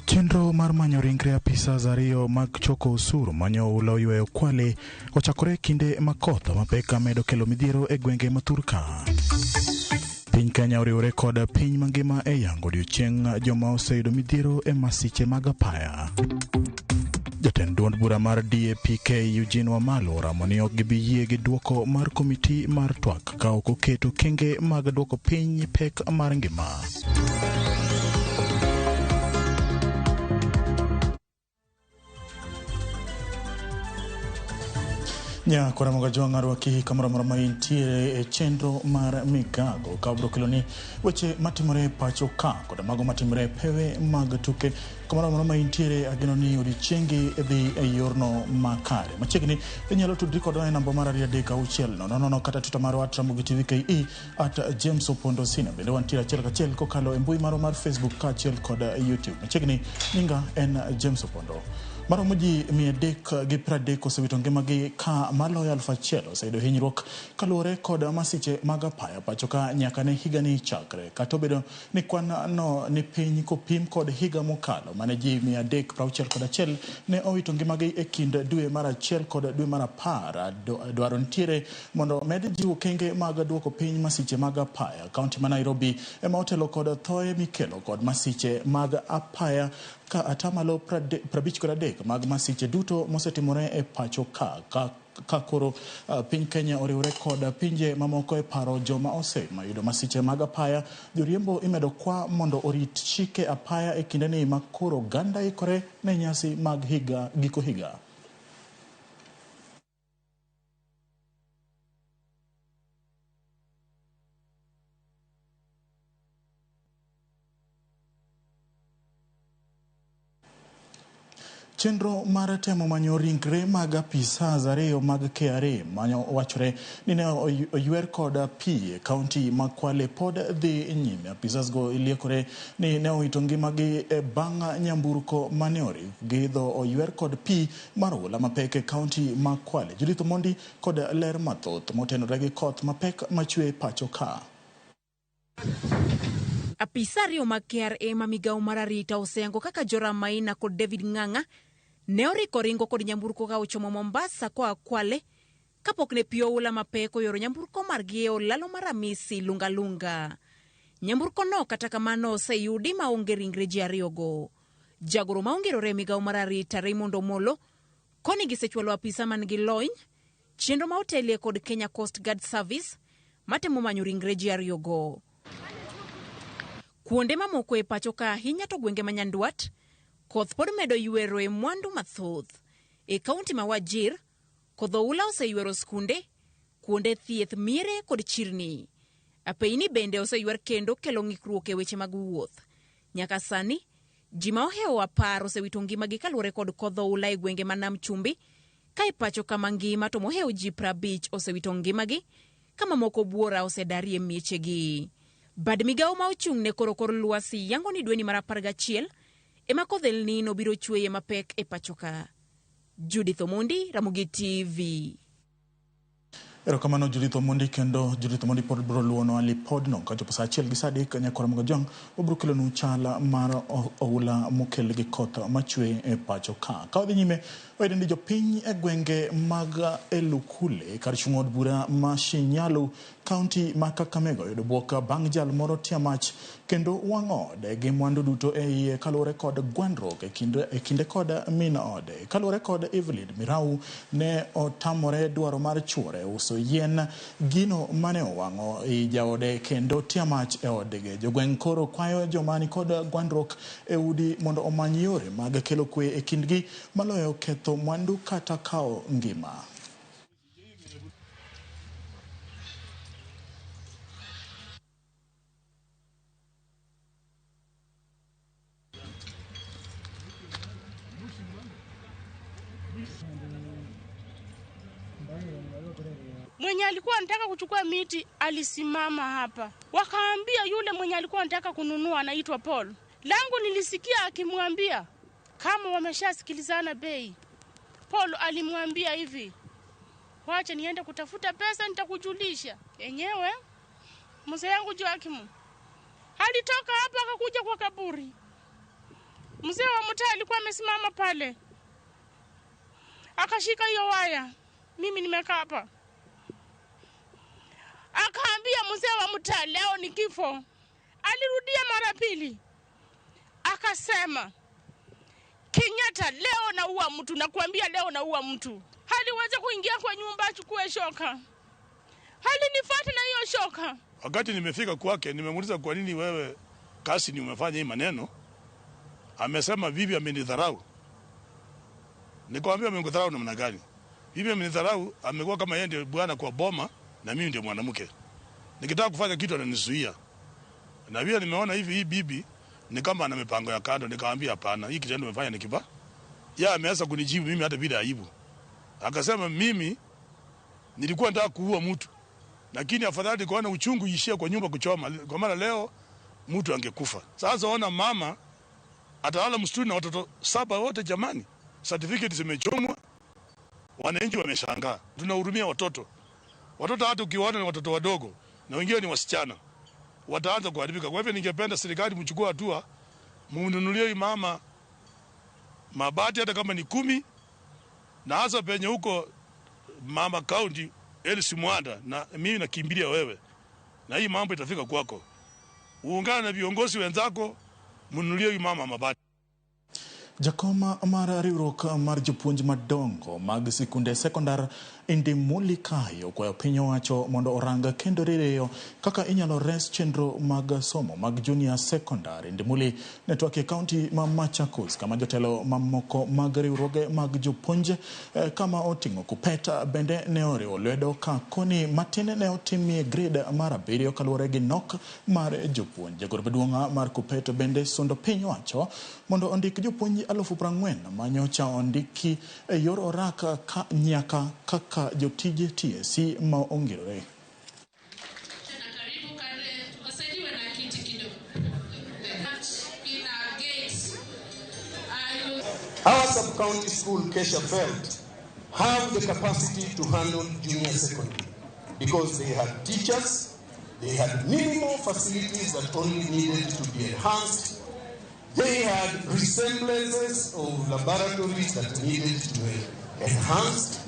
Chenro mar manyo ringre apisas ariyo mag choko osuru manyo oula oyweyo Kwale ochakore kinde ma koth mapek medo kelo midhiero e gwenge ma thurka. Piny Kenya oriwore kod piny mangima e yango odiochieng' joma oseyudo midhiero e masiche mag apaya. Jatend duond bura mar DAPK Eugene Wamalwa oramo ni ok gibi yie gi duoko mar komiti mar twak ka ok oketo okenge mag duoko piny pek mar ngima. Nyakora Mogajwang' arwaki kamoro amora ma intiere e chenro mar Migago ka obiro keloni weche matimore e pacho ka koda mago matimore e pewe mag tuke. Kamoro amora ma intiere ageno ni odiechiengi dhi e yorno makare. Machiegni inyalo tudri kodwa e namba mar 23600 kata Twitter marwa at Ramogi TV KE at James Opondo Sina. Bende wantiere achiel kachiel kokalo e mbui marwa mar Facebook kaachiel kod YouTube. Machiegni nyinga en James Opondo. Maromo ji 330 osewito ngimagi ka maloyo 1000 oseyudo hinyruok kaluwore kod masiche mag apaya pacho ka nyaka ne higani chakre. Kata obedo ni kwan no ni piny kopim kod higa mokalo mane ji 361 ne owito ngimagi e kind dwe mar achiel kod dwe mar apar. Dwaro nitiere mondo med jiwo okenge mag duoko piny masiche mag apaya. Kaunti ma Nairobi ema otelo kod thoe mikelo kod masiche mag apaya ka atamalo 53 mag masiche duto mosetimore e pacho ka ka koro piny Kenya oriwore kod pinje mamoko e paro joma oseyudo masiche mag apaya. Joriembo imedo kwa mondo orit chike apaya e kindeni ma koro oganda ikore ne nyasi mag higa giko higa. Chenro mar temo manyo ringre mag apisas ariyo mag KRA manyo wachore ni ne oywer kod pi e kaunti ma Kwale pod dhi nyime. Apisas go iliekore ni ne owito ngimagi e bang' nyamburko mane orig giidho oywer kod pi mar oula mapek e kaunti ma Kwale. Judith Omondi kod ler mathoth motenore gi koth mapek machwe pacho ka. Apisa ariyo mag KRA ma migawo mar arita oseyango kaka Joram Maina kod David Ng'ang'a ne oriko ringo kod nyamburko ka ochomo Mombasa koa Kwale kapok ne pi oula mapek oyoro nyamburko margi e olalo mar Amisi Lunga Lunga. Nyamburko no kata kamano oseyudi maonge ringre ji ariyogo. Jagoro ma ongirore e migawo mar arita Raymond Omolo koni gisechwalo apisa man gi lony chenro ma otelie kod Kenya Coast Guard Service matemo manyo ringre ji ariyogo. Kuonde mamoko e pacho ka ahinya to gwenge ma nyandwat, koth pod medo ywero e mwandu mathoth. E kaunti ma Wajir, kodh oula oseywero skunde, kuonde thieth, miere kod chirni. Apeyni bende oseywer kendo kelo ng'ikruok e weche mag wuoth. Nyaka sani, ji ma ohewo 10 osewito ngimagi kaluwore kod kodh oula e gwenge ma Nam Chumbi, ka e pacho kama ngima to mohewo ji 50 osewito ngimagi ka mamoko buora osedarie miechegi. Bad migawo ma ochung' ne koro kor lwasi yango ni dweni mar 11 ema kodh El Nino biro chweye mapek e pacho ka. Judith Omondi, Ramogi TV. Erokamano Judith Omondi, kendo Judith Omondi pod biro luwonwa lipodno kachopo saa achiel gi saa adek nyakwara Mogajwang' wabiro kelonu chal mar oula mokel gi koth machwe e pacho ka. Ka wadhi nyime, wayudo ni jopiny e gwenge mag Elukule kar chung' od bura ma Shinyalu kaunti ma Kakamega oyudo buok bang' jal moro tia mach kendo wang'o ode gi mwandu duto e iye kaluwore kod gwandruok e kinde kod min ode. Kaluwore kod Evelyn Mirau, ne otamore dwaro mar chuore uso yien gino mane owang'o i jaode kendo tia mach e odgi. Jogweng' koro kwayo joma nikod gwandruok e udi mondo omany yore mag kelo kwe e kindgi maloyo ketho mwandu kata kawo ngima. Mwenye alikuwa anataka kuchukua miti alisimama hapa, wakaambia yule mwenye alikuwa anataka kununua anaitwa Paul. Langu nilisikia akimwambia kama wameshasikilizana bei. Paul alimwambia hivi, wacha niende kutafuta pesa nitakujulisha. Enyewe mzee yangu Joakim alitoka hapa akakuja kwa kaburi. Mzee wa mtaa alikuwa amesimama pale, akashika hiyo waya, mimi nimekaa hapa. Akaambia mzee wa mtaa, leo ni kifo. Alirudia mara pili, akasema, Kenyatta, leo naua mtu, nakuambia leo naua mtu. Haliweza kuingia kwa nyumba achukue shoka, halinifuata na hiyo shoka. Wakati nimefika kwake, nimemuuliza kwa nini wewe kasi ni umefanya hii maneno. Amesema bibi amenidharau. Nikamwambia amekudharau namna gani? Bibi amenidharau, amekuwa kama yeye ndiye bwana kwa boma na mimi ndiye mwanamke. Nikitaka kufanya kitu ananizuia. Na pia nimeona hivi hii bibi ni kama ana mipango ya kando. Nikamwambia hapana, hii kitendo umefanya ni kibaya. Yeye ameanza kunijibu mimi hata bila aibu. Akasema mimi nilikuwa nataka kuua mtu, lakini afadhali kuona uchungu ishie kwa nyumba kuchoma, kwa maana leo mtu angekufa. Sasa ona mama atalala msituni na watoto 7 wote jamani. Certificate zimechomwa, wananchi wameshangaa. Tunahurumia watoto. Watoto hata ukiwaona ni watoto wadogo na wengine ni wasichana, wataanza kuharibika. Kwa hivyo ningependa serikali mchukue hatua, mnunulie mama mabati hata kama ni 10, na hasa penye huko mama county Elsie Mwanda, na mimi nakimbilia wewe, na hii mambo itafika kwako. Uungane na viongozi wenzako, mnunulie mama mabati. Jakoma mar riwruok mar jopuonj madongo mag sikunde sekondar Indimuli Kayo okwayo piny owacho mondo orang kendo rieyo kaka inyalo res chenro mag somo mag junior secondary. Indimuli ne twak e kaunti ma Machakos kama jotelo mamoko mag riwruoge mag jopuonj kama oting'o Kupet bende ne oriwo lwedo ka koni matin ne otimie grade mar 7 kaluwore gi nok mar jopuonj. Jagoro maduong' mar Kupet bende sundo piny owacho mondo ondik jopuonj 40,000 manyocha ondiki e yor oraka ka nyaka kaka jotije TSC ma ongirore. Our sub-county school, Kesha Felt, have the capacity to handle junior secondary because they had teachers, they had minimal facilities that only needed to be enhanced. They had resemblances of laboratories that needed to be enhanced.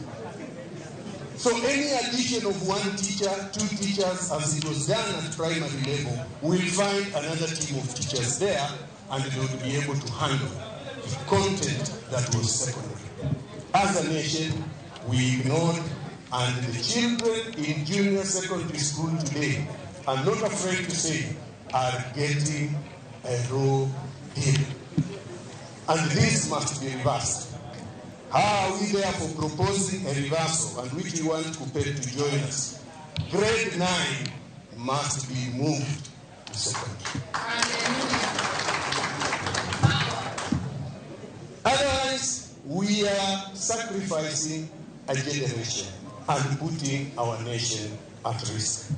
So any addition of 1 teacher, 2 teachers, as it was done at primary level, will find another team of teachers there, and they will be able to handle the content that was secondary. As a nation, we ignored, and the children in junior secondary school today, I'm not afraid to say, are getting a raw deal. And this must be reversed. How are we therefore proposing a reversal, and which we want Kupet to join us? Grade 9 must be moved to secondary. Otherwise, we are sacrificing a generation and putting our nation at risk.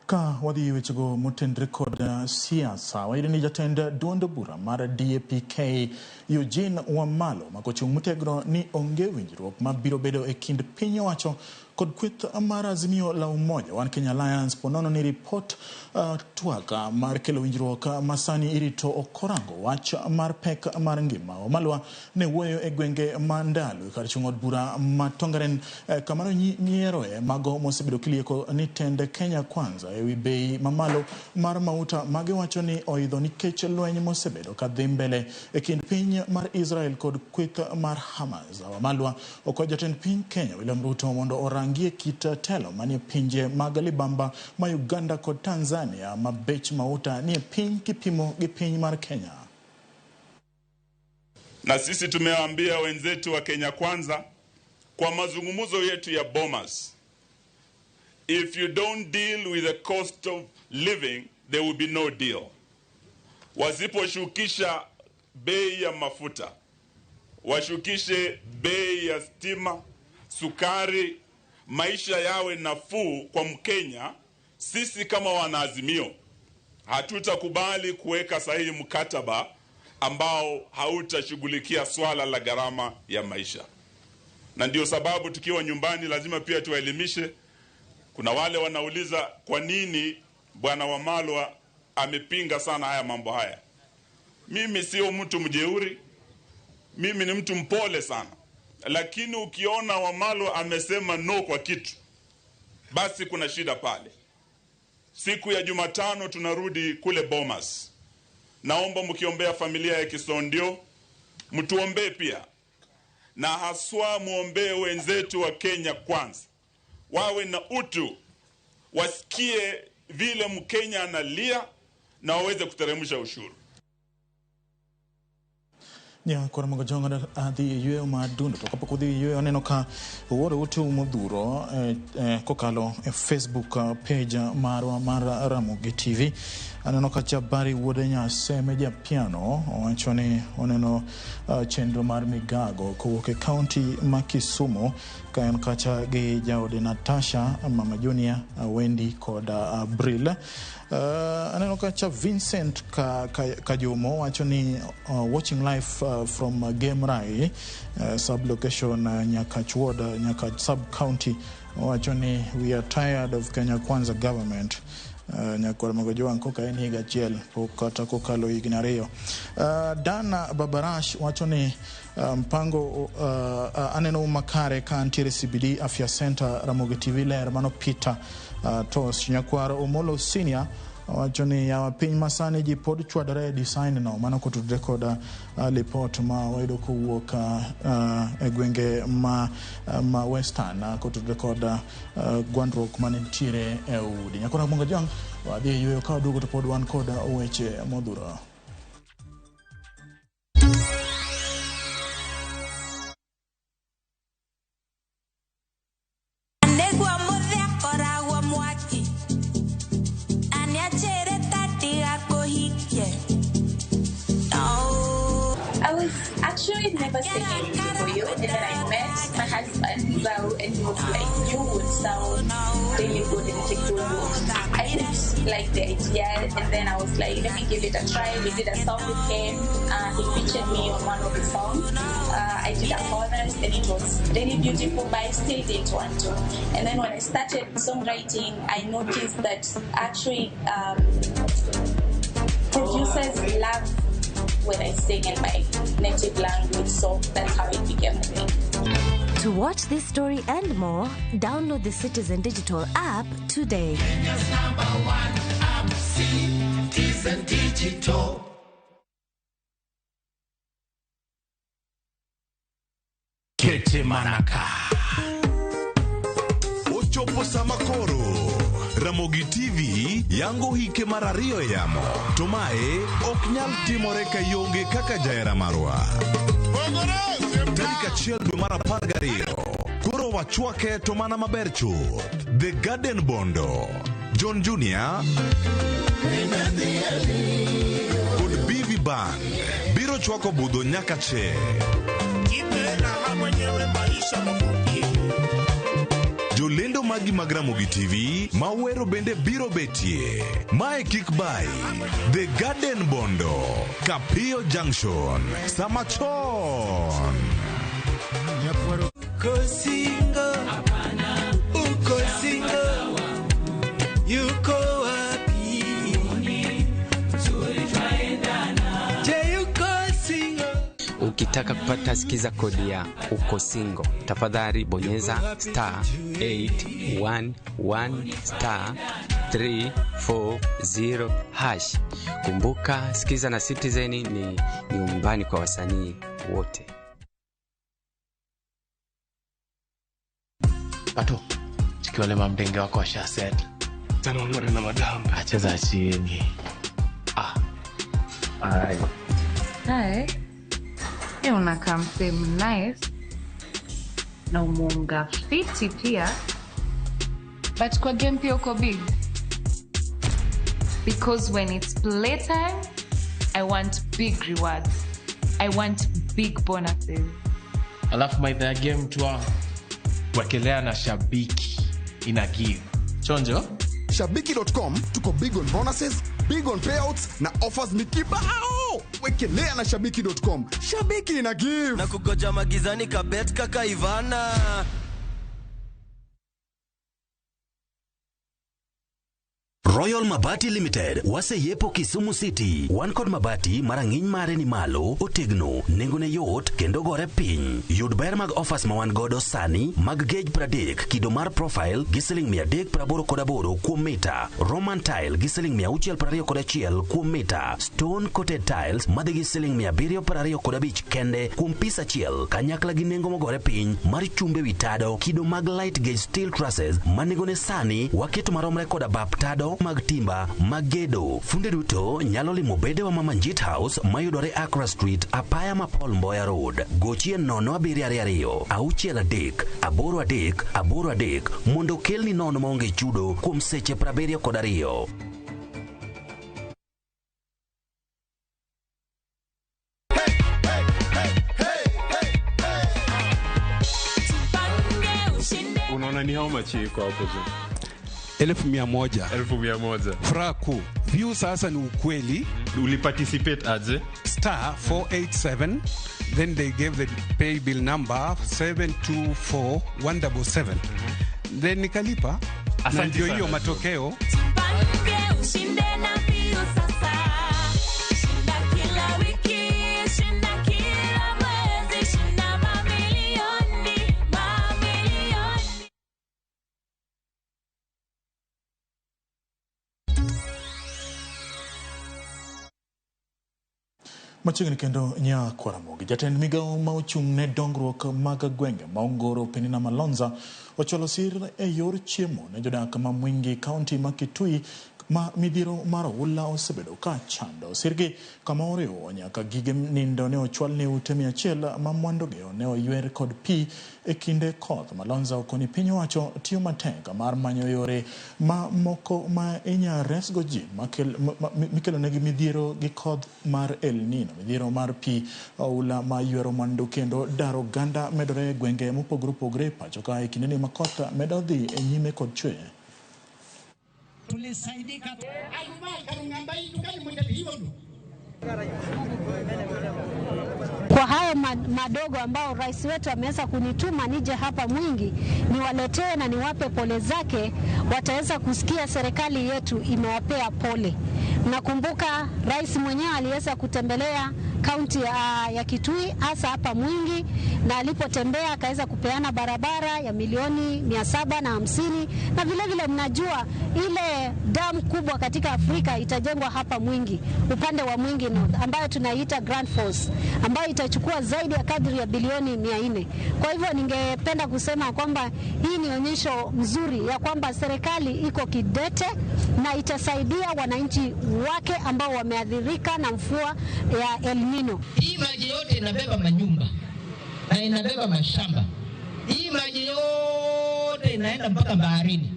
Ka wadhi wechego motenre kod siasa, wayudo ni jatend duond bura mar DAPK Eugene Wamalwa makochung' motegno ni onge winjruok mabiro bedo e kind piny owacho kod kweth mar Azimio la Umoja One Kenya Alliance ponono ni ripot twak mar kelo winjruok masani irito ok orango wach mar pek mar ngima. Wamalwa ne wuoyo e gwenge ma Ndalo kar chung' od bura ma Tongaren kamano nyieroe mago mosebedo kilieko ni tend Kenya Kwanza ewi bei mamalo mar mauta magiwacho ni oidho nikech lweny mosebedo kadhi mbele e kind piny mar Israel kod kweth mar Hamas. Wamalwa okwayo jatend piny Kenya William Ruto mondo orangie kit telo manie pinje mag libamba ma Uganda kod Tanzania ma bech mauta nie piny kipimo gi piny mar Kenya. Na sisi tumewaambia wenzetu wa Kenya Kwanza kwa mazungumzo yetu ya Bomas, if you don't deal with the cost of living, there will be no deal. Wasiposhukisha bei ya mafuta, washukishe bei ya stima, sukari, maisha yawe nafuu kwa Mkenya, sisi kama wanaazimio hatutakubali kuweka sahihi mkataba ambao hautashughulikia swala la gharama ya maisha. Na ndio sababu tukiwa nyumbani lazima pia tuwaelimishe. Kuna wale wanauliza kwa nini Bwana Wamalwa amepinga sana haya mambo haya. Mimi sio mtu mjeuri, mimi ni mtu mpole sana. Lakini ukiona Wamalwa amesema no kwa kitu, basi kuna shida pale. Siku ya Jumatano tunarudi kule Bomas. Naomba mkiombea familia ya Kisondio, mtuombee pia. Na haswa muombee wenzetu wa Kenya Kwanza. Wawe na utu, wasikie vile Mkenya analia na waweze kuteremsha ushuru. Nyakora Mogojonga adhi yweyo mar dundo to kapok udhi yweyo aneno ka uoro ote modhuro kokalo e Facebook page marwa mar Ramogi TV. Aneno ka Jabari wuod Nyaseme Japiano owacho ni oneno chenro mar migago kowuok e kaunti ma Kisumu ka en kacha gi jaode Natasha, Mama Junior, Wendy kod Abril. Aneno kacha Vincent Kajomo wacho ni watching live from Gemrai sub-location Nyakach Ward, Nyakach sub-county. Wacho ni we are tired of Kenya Kwanza government. Nyakwar Mogojuang koka en higa achiel pok kata kokalo higni ariyo. Dana Babarash wacho ni mpango aneno makare ka ntiere CBD Afya Center Ramogi TV ler mano Peter Tos. Nyakwar Omolo Senior wacho ni yawa piny masani ji pod chwadore e design no mano kotudre kod lipot ma wayudo kowuok e gwenge ma Western kotudre kod gwandruok manitiere e udi. Nyakwar Mogojuang wadhi e yweyo ka waduogo to pod wan kod weche modhuro. I was actually never singing Kikuyu, and then I met my husband, Zau, and he was like, you would sound really good in Kikuyu. I didn't like the idea, and then I was like, let me give it a try. We did a song with him. He featured me on one of his songs. I did a chorus, and it was really beautiful, but I still didn't want to. And then when I started songwriting, I noticed that actually producers love when I sing in my native language, so that's how it became a thing. To watch this story and more, download the Citizen Digital app today. Kenya's number one app, Citizen Digital. Kete Manaka. Ochopo sama koro. Ramogi TV yango hike mar ariyo e yamo. To mae ok nyal timore ka ionge kaka jahera marwa. Tarik 1 dwe mar 12. Koro wachwake to mana maber chuth. The Garden Bondo, John Junior kod BV Band biro chwako budho nyaka che. Jolendo magi mag Ramogi TV mawero bende biro betie. Mae kik bai, The Garden Bondo, Kapio Junction, sama chon. Uko single, uko single, yuko wapi? Je, uko single? Ukitaka kupata sikiza kodi ya uko single, tafadhali bonyeza star 811 star 340 hash. Kumbuka sikiza na Citizen ni nyumbani kwa wasanii wote. Pato, chikiwale mamdenge wako washa set. Tano ngore na madamba. Acheza chini. Ah. Ai. Hi. Unakaa msee nice na umunga fiti pia, but kwa game pia uko big, because when it's playtime I want big rewards, I want big bonuses. Alafu maidha ya game tu wangu Wekelea na Shabiki ina give. Chonjo? Shabiki.com tuko big on bonuses, big on payouts na offers ni kibao. Wekelea na shabiki.com. Shabiki ina give. Na kugoja magizani kabet kaka Ivana. Royal Mabati Limited waseyepo Kisumu City. Wan kod mabati ma rang'iny mare ni malo, otegno, nengone yot kendo gore piny. Yud ber mag offers ma wan godo sani mag gauge 30 kido mar profile gi siling 388 kuom mita, Roman tile gi siling 621 kuom mita, stone coated tiles madhi gi siling 725 kende kuom pis achiel, kanyakla gi nengo mogore piny mar chumbe wi tado kido mag light gauge steel trusses ma nengone sani waketo maromre koda bap tado mag timba mag gedo. Funde duto nyalo limo bedewa ma Manjit House mayudore Accra Street, apaya ma Paul Mboya Road. Gochie 0722 63 83 83 mondo kelni nono maonge chudo kuom seche 72. Unaona ni how much iko hapo juu? 100,000. 100,000. Furaha kuu. View sasa ni ukweli. Uliparticipate aje? Star 487, then they gave the pay bill number 724177. Then nikalipa. Na Asante ndio hiyo sana. Matokeo. Ushinde na Piu sasa. Shinda kila wiki, shinda kila mwezi, shinda mamilioni, mamilioni. Machiegni kendo Nyakwaramogi, jatend migawo ma ochung' ne dongruok mag gwenge ma Ongoro Penina Malonza ochwalo sir e yor chiemo ne jodak ma Mwingi kaunti ma Kitui ma midhiero mar oula osebedo ka chando. Sirgi kama oriwo nyaka gige nindo ne ochwal ne ute 100 ma mwandugi ne oywer kod pi e kinde koth. Malonza okoni piny owacho tiyo matek mar manyo yore ma moko ma inya resgo ji mikelonegi midhiero gi koth mar El Nino. Midhiero mar pi oula ma ywero mwandu kendo daro oganda medore e gwenge mopogore opogore e pacho ka e kindeni ma koth medo dhi e nyime kod chwe. Tulisaidika. Kwa hayo madogo ambao rais wetu ameweza kunituma nije hapa Mwingi niwaletee na niwape pole zake, wataweza kusikia serikali yetu imewapea pole. Nakumbuka rais mwenyewe aliweza kutembelea kaunti ya Kitui hasa hapa Mwingi, na alipotembea akaweza kupeana barabara ya milioni 750, na vile vile mnajua ile damu kubwa katika Afrika itajengwa hapa Mwingi, upande wa Mwingi North, ambayo tunaiita Grand Falls, ambayo itachukua zaidi ya kadri ya bilioni 400. Kwa hivyo ningependa kusema kwamba hii ni onyesho mzuri ya kwamba serikali iko kidete na itasaidia wananchi wake ambao wameathirika na mvua ya El Nino. Hii maji yote inabeba manyumba na inabeba mashamba. Hii maji yote inaenda mpaka baharini.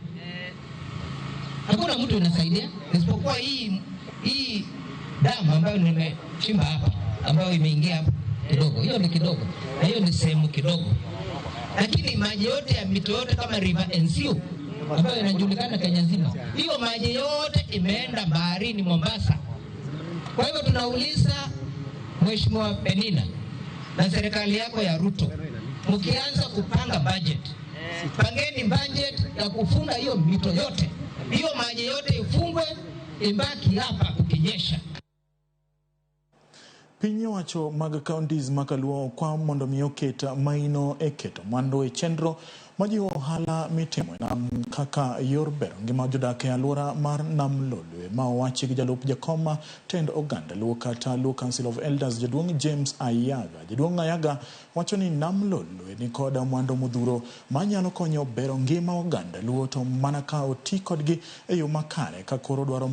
Hakuna mtu inasaidia isipokuwa hii damu ambayo nimechimba hapa, ambayo imeingia hapa kidogo. Hiyo ni kidogo na hiyo ni sehemu kidogo. Lakini maji yote ya mito yote kama River Enziu ambayo inajulikana Kenya nzima, hiyo maji yote imeenda baharini Mombasa. Kwa hivyo tunauliza Mheshimiwa Penina na serikali yako ya Ruto, mkianza kupanga budget, pangeni budget ya kufunga hiyo mito yote, hiyo maji yote ifungwe, ibaki hapa kukinyesha. Piny owacho mag counties ma Kaluo okwa mondo mi oket maino e keto mwandu e chenro majiwo ohala mitimo e nam kaka yor bero ngima jodak e alwora mar Nam Lolwe, ma owachi gi jalup jakom tend oganda Luo kata Luo Council of Elders jaduong' James Ayaga. Jaduong' Ayaga wacho ni Nam Lolwe ni kod mwandu modhuro manyalo konyo bero ngima oganda Luo, to mana ka oti kodgi e yo makare, ka koro dwaro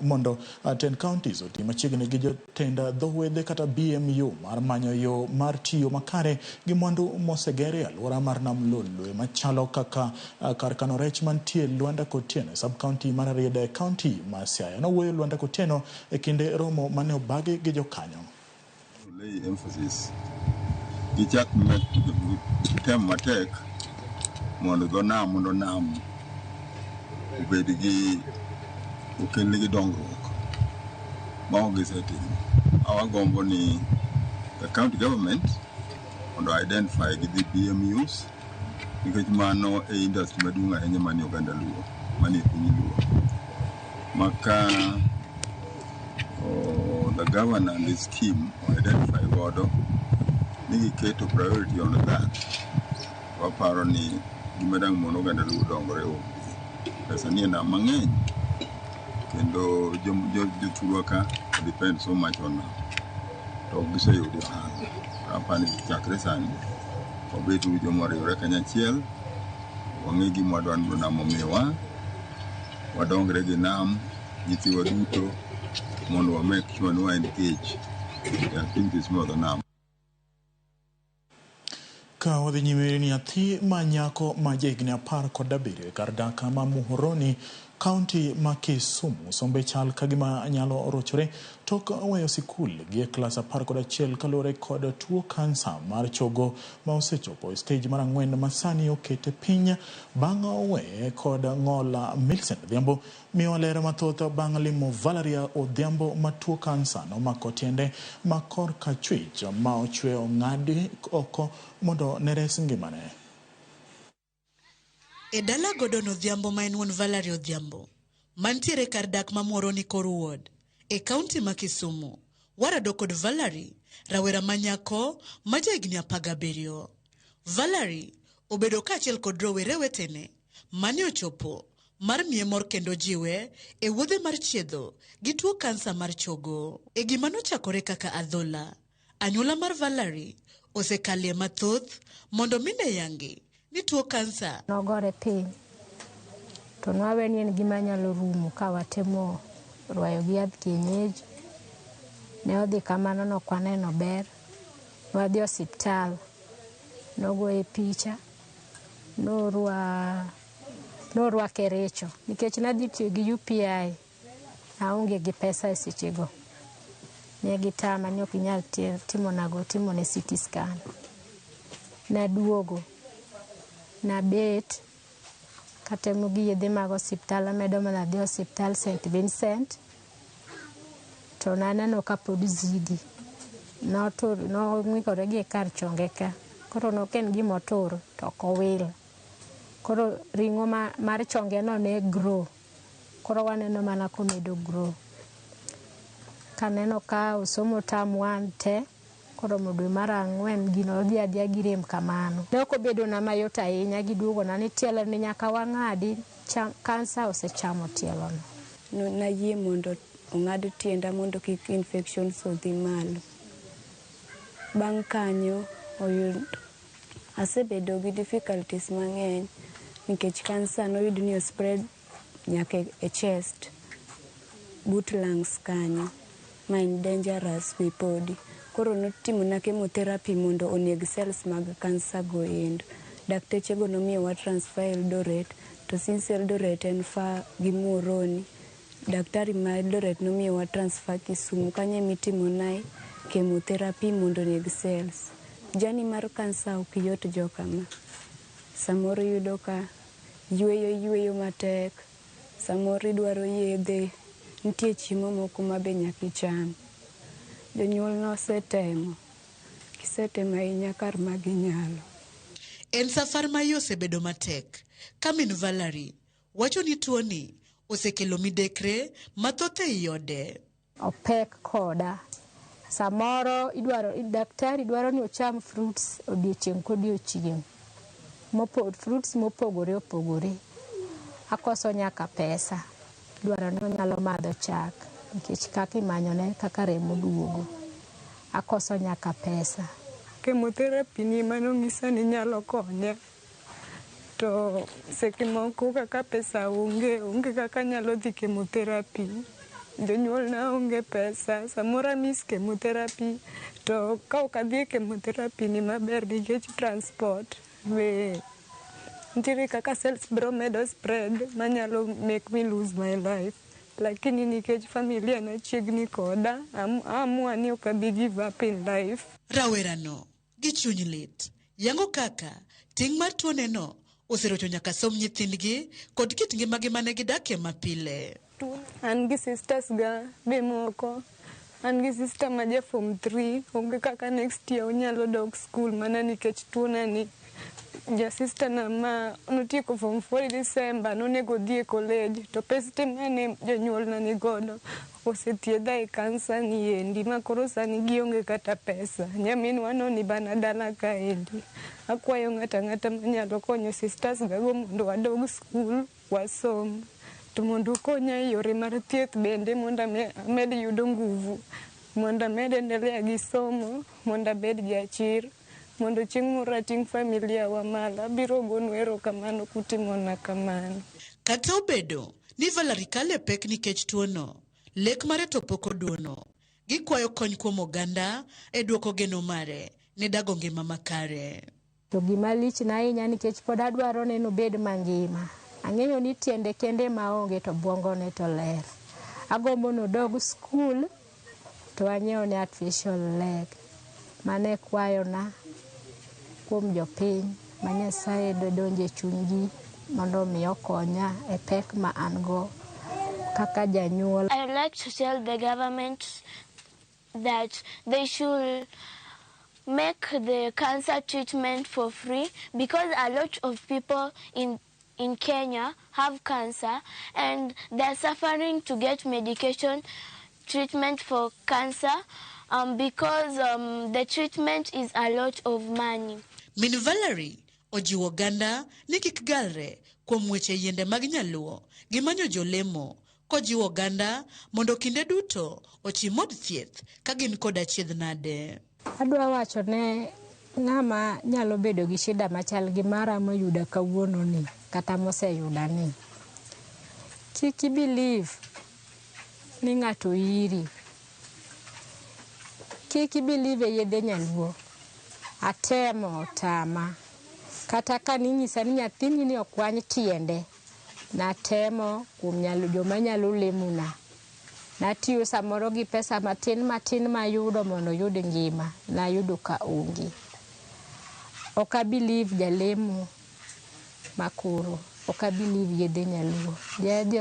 mondo tend counties oti machiegni gi jotend dho wedhe kata BMU mar manyo yo mar tiyo makare gi mwandu moseger e alwora mar Nam Lolwe machalo kaka kar kano rech mantie Lwanda Kotieno, sub county mar Rarieda e county ma Siaya. Nowuoyo Lwanda Kotieno e kinde romo mane obagi gi jokanyo. Lay emphasis gichak tem matek Mondo dho nam mondo nam obed gi okelnegi dongruok ma ok gisetimo. Awagombo ni the county government mondo identify gi the BMUs nikech mano e industry maduong' ahinya manie oganda Luo, manie piny Luo. Ma ka the governor and his team identify godo ni giketo priority on that, waparo ni gima dang' mondo oganda Luo dongore onge. Pesa nie nam mang'eny kendo jothurwa ka depend so much on nam to ok giseyudo ohala. Aparo ni chakre sani wabed uru joma oriwore kanyachiel, wang'e gima wadwa ni nam omiwa, wadongre gi nam, nyithiwa duto mondo wa make sure ni wa engage e activities mag nam. Ka wadhi nyime ni nyathi ma nyako ma jahigni 17 e kar dak ma Muhoroni, kaunti ma Kisumu, sombe chal ka gima nyalo rochore tok weyo sikul gi e klas 11 kaluwore kod tuo kansa mar chogo ma osechopo e stage mar 4 ma sani okete piny bang' weye kod ng'ol. Millicent Odhiambo miyowa ler mathoth bang' limo Valeria Odhiambo ma tuo kansa nomako tiende ma korka achwich ma ochwe ong'adi oko mondo ne res ngimane. E dala Gordon Odhiambo ma en wuon Valerie Odhiambo, mantiere kar dak ma Muhoroni Koru Ward, e kaunti ma Kisumu, warado kod Valerie, rawera ma nyako ma jahigni 17. Valerie obedo kaachiel kod rowere wetene mane ochopo mar miye mor kendo jiwe e wuodhe mar chiedho gi tuo kansa mar chogo. E gima nochakore kaka adhola, anyuola mar Valerie osekalie mathoth mondo mine yangi ni tuo kansa nogore piny to nwawe ni en gima nyalo rumo ka watemo rwayo gi yadh kienyeji. Ne odhi kamano nok waneno ber. Wadhi osiptal, nogoye picha, norwake recho nikech nadhi tiyo gi UPI, aonge gi pesa e sechego. Ne gitama ni ok inyal timonago timone CT scan. Naduogo, nabet katemo gi yedhe mag osiptal, amedo mana dhi osiptal St. Vincent to naneno ka pod zidi. Notur, nong'ikore gi kar chonge ka. Koro nok en gima otur to ok owil. Koro ring'o mar chonge no ne grow. Koro waneno mana komedo grow. Kaneno ka osomo term 1 te, koromo dwe mar 4 gino odhi adhiya gi rem kamano. Ne ok obedona mayot ahinya giduogona ni tielo ni nyaka wang'adi, kansa osechamo tielono. Nayie mondo ong'ad tienda mondo kik infections odhi malo. Bang' kanyo asebedo gi difficulties mang'eny nikech kansa noyud ni ospread nyaka e chest, but lungs kanyo, ma en dangerous be podi. Koro notimona chemotherapy mondo oneg cells mag kansa go endo. Dakteche go nomiyowa transfer Eldoret, to since Eldoret en far gi Muhoroni, daktari ma Eldoret nomiyowa transfer Kisumu, kanyo emitimonae chemotherapy mondo oneg cells. Journey mar kansa ok yot jokama. Samoro iyudo ka yweyo matek, samoro idwaro yedhe, nitie chiemo moko ma be nyaka icham. Jonyuol nosetemo, gisetemo ahinya kar ma ginyalo. En safar ma iye osebedo matek, ka min Valerie wacho ni tuoni osekelo midekre mathoth ei ode. Opek koda. Samoro idwaro, daktari dwaro ni ocham fruits odiochieng' kodiochieng'. Fruits mopogore opogore. Akoso nyaka pesa. Dwaro ni onyalo madho chak nikech kaka imanyone kaka remo duogo. Akoso nyaka pesa. Chemotherapy ni mano ng'isa ni nyalo konya. To seche moko kaka pesa onge, onge kaka anyalo dhi chemotherapy. Jonyuolna onge pesa, samoro amiss chemotherapy, to ka ok adhi e chemotherapy ni maber nikech transport be nitiere kaka cells biro medo spread manyalo make me lose my life. Lakini nikech familia na chiegni koda, aamua ni ok abi give up in life. Rawerano gi chuny lit yango kaka ting' mar tuoneno oserocho nyaka somb nyithindgi kod kit ngimagi mane gidakie mapile. An gi sisters ga be moko. An gi sister ma ja form 3, onge kaka next year onyalo dok school mana nikech tuona ni. Ja sister na ma notieko form 4 December nonego odhi e college to pes te mane jonyuolna ni godo osethiedha e kansa ni endi ma koro sani gionge kata pesa. Nyaminwa no ni bana dala kaendi. Akwayo ng'ato ang'ata manyalo konyo sisters ga go mondo wadog school wasom. To mondo ukonya e yore mar thieth bende mondo amed yudo nguvu, mondo amed endelea gi somo, mondo abed jachir, mondo chieng' moro ating' familia wa malo. Abiro gonu erokamano kutimona kamano. Kata obedo ni Valerie kalo e pek nikech tuono, lek mare to pok oduono. Gikwayo kony kuom oganda e duoko geno mare ne dago ngima makare. To gima lichna ahinya nikech pod adwaro neno obed mangima. Ang'eyo ni tiende kende maonge to bwongone to ler. Agombo nodog skul to anyiew ne artificial leg. Mano e kwayona kuom jopiny ma Nyasaye dodonje e chunygi mondo mi okonya e pek ma an go kaka janyuol. I would like to tell the government that they should make the cancer treatment for free because a lot of people in Kenya have cancer and they're suffering to get medication treatment for cancer because the treatment is a lot of money. Min Valerie ojiwo oganda ni kik galre kuom weche yiende mag nyaluo gi manyo jolemo kojiwo oganda mondo kinde duto ochim od thieth ka gin kod achiedh nade. Adwa wacho ne ng'ama nyalo bedo gi shida machal gi mara moyuda kawuono ni kata moseyuda ni. Kik i believe ni ng'ato iri. Kik i believe e yedhe nyaluo. Atemo otama. Kata ka ninyisa ni nyathini ni okwany tiende, natemo kuom nyalo joma nyalo lemona. Natiyo samoro gi pesa matin matin mayudo mondo oyud ngima, nayudo ka onge. Ok a believe jalemo makoro, ok a believe yedhe nyaluo.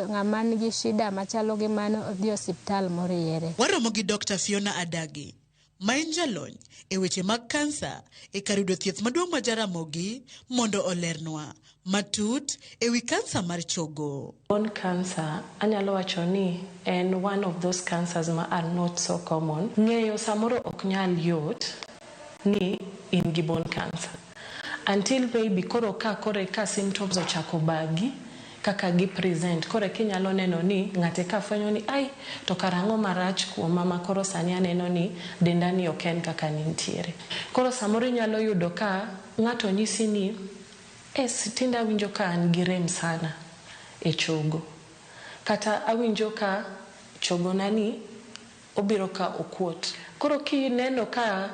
Ng'ama nigi shida machalo gi mano odhi osiptal moriere. Waromo gi Dr. Fiona Adagi, ma en jalony e weche mag kansa e kar yudo thieth maduong' ma Jaramogi mondo olernwa matut e wi kansa mar chogo. Bone cancer, anyalo wacho ni en one of those cancers ma are not so common. Ng'eyo samoro ok nyal yot ni in gi bone cancer. Until maybe koro ka koro ka symptoms ochako bagi kaka gi present koro kinyalo neno ni ng'ate ka fwenyo ni ai to karang'o marach kuoma ma koro sani aneno ni denda ni ok en kaka nintiere. Koro samoro inyalo yudo ka ng'ato nyisi ni es tinde awinjo ka an gi rem sana e chogo kata awinjo ka chogona ni obiro ka okuot. Koro kineno ka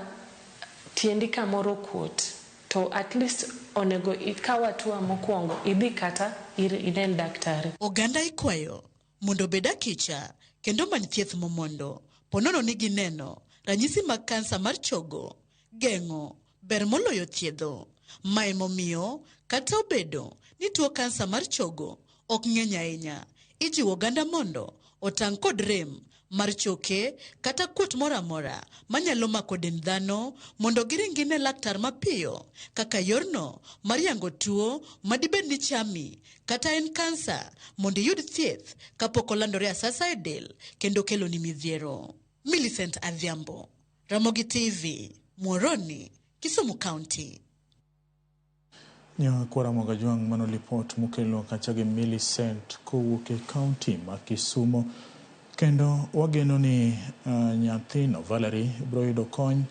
tiendi kamoro okuot to at least onego ikaw hatua mokwongo idhi kata inen daktari. Oganda ikwayo mondo obed akicha kendo many thieth momondo ponono ni gineno ranyisi mag kansa mar chogo, geng'o ber moloyo thiedho. Ma emomiyo kata obedo ni tuo kansa mar chogo ok ng'eny ahinya, ijiwo oganda mondo otang' kod rem mar choke kata kuot moro amora manyalo mako dend dhano mondo giring gine laktar mapiyo kaka yorno mar yango tuo madibed ni chami kata en kansa mondo iyud thieth kapok olandore asasa e del kendo keloni midhiero. Millicent Adhiambo, Ramogi TV, Muhoroni, Kisumu County. Nyakwara Ramogi Ajwang' mano lipot mokelo kacha gi Millicent kowuok e kaunti ma Kisumo. Kendo wageno ni nyathino Valerie biro yudo kony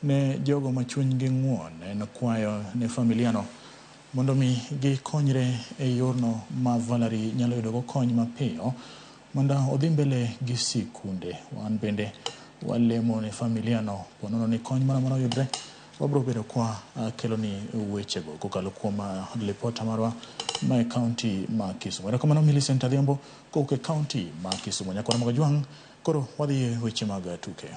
ne jogo ma chunygi ng'won en kwayo ne familia no mondo mi gikonyre e yorno ma Valerie nyalo yudogo kony mapiyo mondo odhi mbele gi sikunde. Wan bende walemo ne familia no ponono ni kony moro amora oyudre wabiro bedo kwa kelo ni wechego kokalo kuom lipota marwa ma e kaunti ma Kisumu. Erokamano Millicent Adhiambo kowuok e kaunti ma Kisumu. Nyakwara Ramogi Ajwang', koro wadhi e weche mag tuke.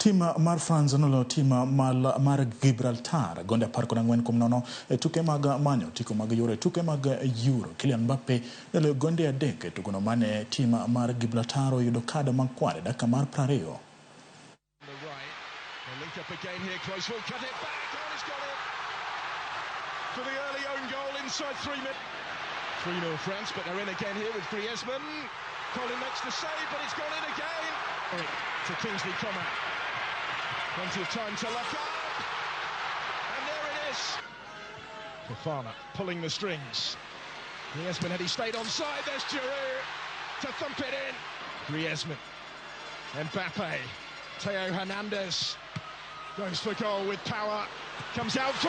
Tim mar France noloyo tim mar Gibraltar gonde 14-0 e tuke mag manyo otiko mag Euro e tuke mag Euro. Kylian Mbappe noloyo gonde 3 e tugono mane tim mar Gibraltar oyudo kad makwar e dakika mar 20. Link up again here, Close will cut it back. Oh, he's got it for the early own goal inside 3 minutes. 3-0 France, but they're in again here with Griezmann. Colin makes the save, but it's gone in again. To Kingsley Coman. Plenty of time to lock up. And there it is. Fofana pulling the strings. Griezmann, had he stayed onside, there's Giroud to thump it in. Griezmann, Mbappe, Theo Hernandez goes for goal with power, comes out for